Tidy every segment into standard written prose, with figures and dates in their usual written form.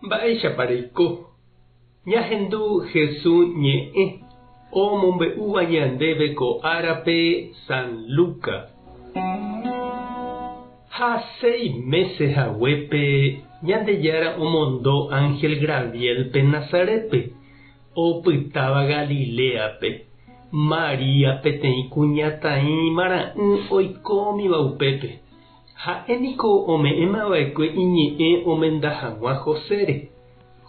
Mba'éichapa reiko? Ñahendu Hesu ñe'ẽ omombe'úva ñandéve ko árape San Luca. Ha séi mése haguépe Ñandejára omondo ánhel Graviélpe Nazarétpe, opytáva Galiléape. María peteĩ kuñataĩ marã'ỹ oikómiva upépe. Ha'e niko ome'ẽma va'ekue iñe'ẽ omenda hag̃ua Josére.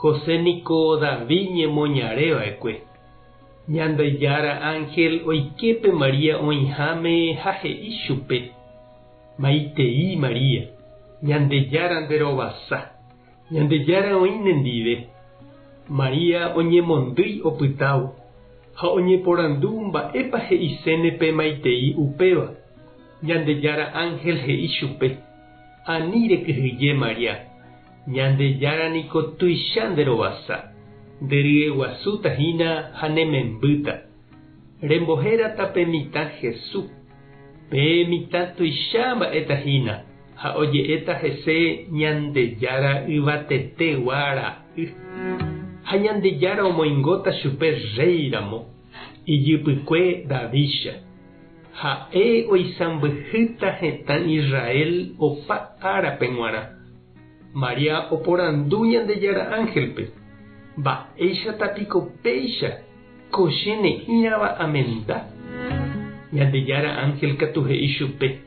José niko David ñemoñare va'ekue. Ñandejára ánhel oike pe María oĩháme ha he'i chupe, Maitei María, Ñandejára nde rovasa, Ñandejára oĩ nendive. María oñemondýi opytávo, ha oñeporandu mba'épa he'iséne pe maitei upéva. Ñandejára ánhel he'i chupe, Ani rekyhyje María, Ñandejára niko tuicha nde rovasa, nde ryeguasúta hína ha ne membýta. Rembohérata pe mitã Jesús. Pe mitã tuicha mba'éta hína ha oje'éta hese Ñandejára Yvatetegua Ra'y. Ha Ñandejára omoingóta chupe rréi ramo, ijypykue Davídcha. Ha'e oisãmbyhýta hetã Israel opa árape g̃uarã. María oporandu Ñandejára ánhelpe, Mba'éichata piko péicha ko che ne'ĩrava amenda? Ñandejára ánhel katu he'i chupe,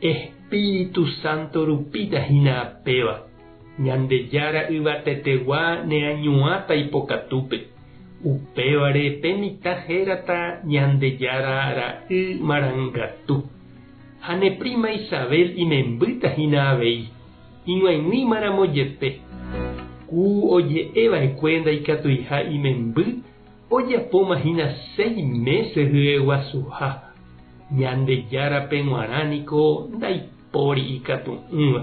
Espíritu Santo rupíta hína péva, Ñandejára Yvatetegua neañuãta ipokatúpe. Upévare pe mitã hérata Ñandejára Ra'y Marangatu. Ha ne prima Isabel imembýta hína avei, ig̃uaig̃uímaramo jepe. Ku oje'e va'ekue ndaikatuiha imemby ojapóma hína séi mése hyeguasuha. Ñandejárape g̃uarã niko ndaipóri ikatu'ỹva.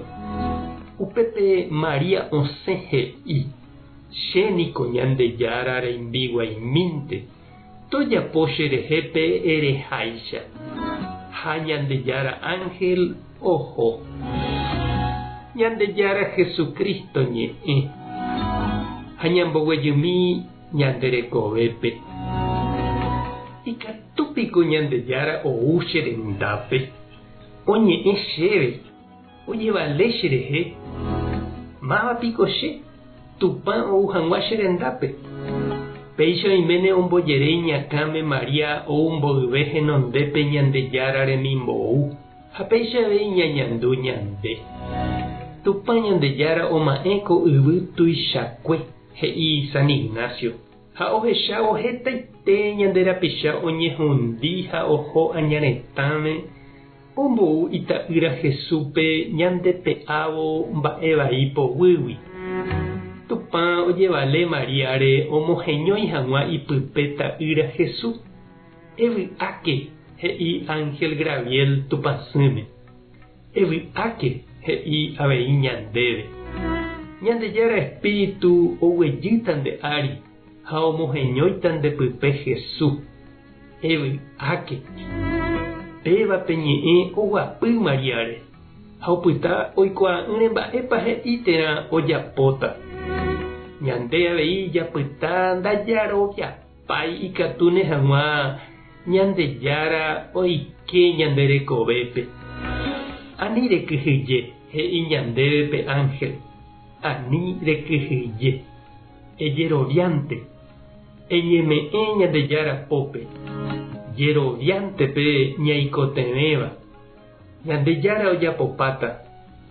Upépe María osẽ he'i. Che niko Ñandejára rembiguaimínte, tojapo cherehe pe ereháicha. Ha Ñandejára ánhel oho. Ñandejára Jesucristo ñe'ẽ. Ha ñamboguejymi ñande rekovépe. Ikatu piko Ñandejára ou che rendápe, oñe'ẽ chéve. Ojevale che rehe, Máva piko che, Tupã ou hag̃ua che rendápe? Péicha oiméne ombojere iñakãme María ou mboyve henondépe Ñandejára remimbou, ha péicha avei ñañandu ñande. Tupã Ñandejára oma'ẽ ko yvy tuichakue, he'i San Ignacio, ha ohechávo hetaite ñande rapicha oñehundi ha oho añaretãme, Ombou ita'ýra Jesúspe ñande pe'ávo mba'e vai poguýgui. Tupã ojevale Maríare omoheñói hag̃ua ipype ta'ýra Jesús. Evy'áke, he'i ánhel Graviel Tupãsýme. Evy'áke, he'i avei ñandéve. Ñandejára Espíritu oguejýta nde ári ha omoheñóita nde pype Jesús. Evy'áke! Péva pe ñe'ẽ oguapy Maríare, ha opyta oikuaa'ỹre mba'épa he'i térã ojapóta. Ñande avei japyta ndajaroviapái ikatúne hag̃ua Ñandejára oike ñande rekovépe. Ani rekyhyje, he'i ñandéve pe ánhel, ani rekyhyje. Ejeroviánte. Eñeme'ẽ Ñandejára pópe, jeroviánte pe ñaikotevẽva. Ñandejára ojapopáta,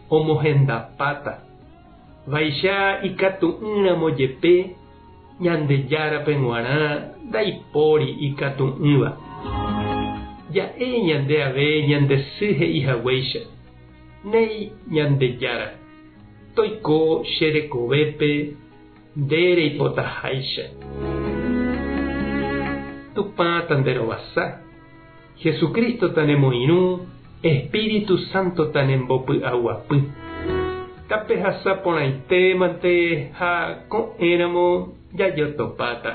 omohendapáta. Vaicha ikatu'ỹramo jepe Ñandejárape g̃uarã ndaipóri ikatu'ỹva. Ja'e ñande ave ñande sy he'i haguéicha, Néi Ñandejára, toiko che rekovépe Nde reipotaháicha. Tupã tanderovasa, Jesucristo tanemoirũ, Espíritu Santo tanembopy'aguapy. Tapehasa porãite mante ha ko'ẽramo jajotopáta.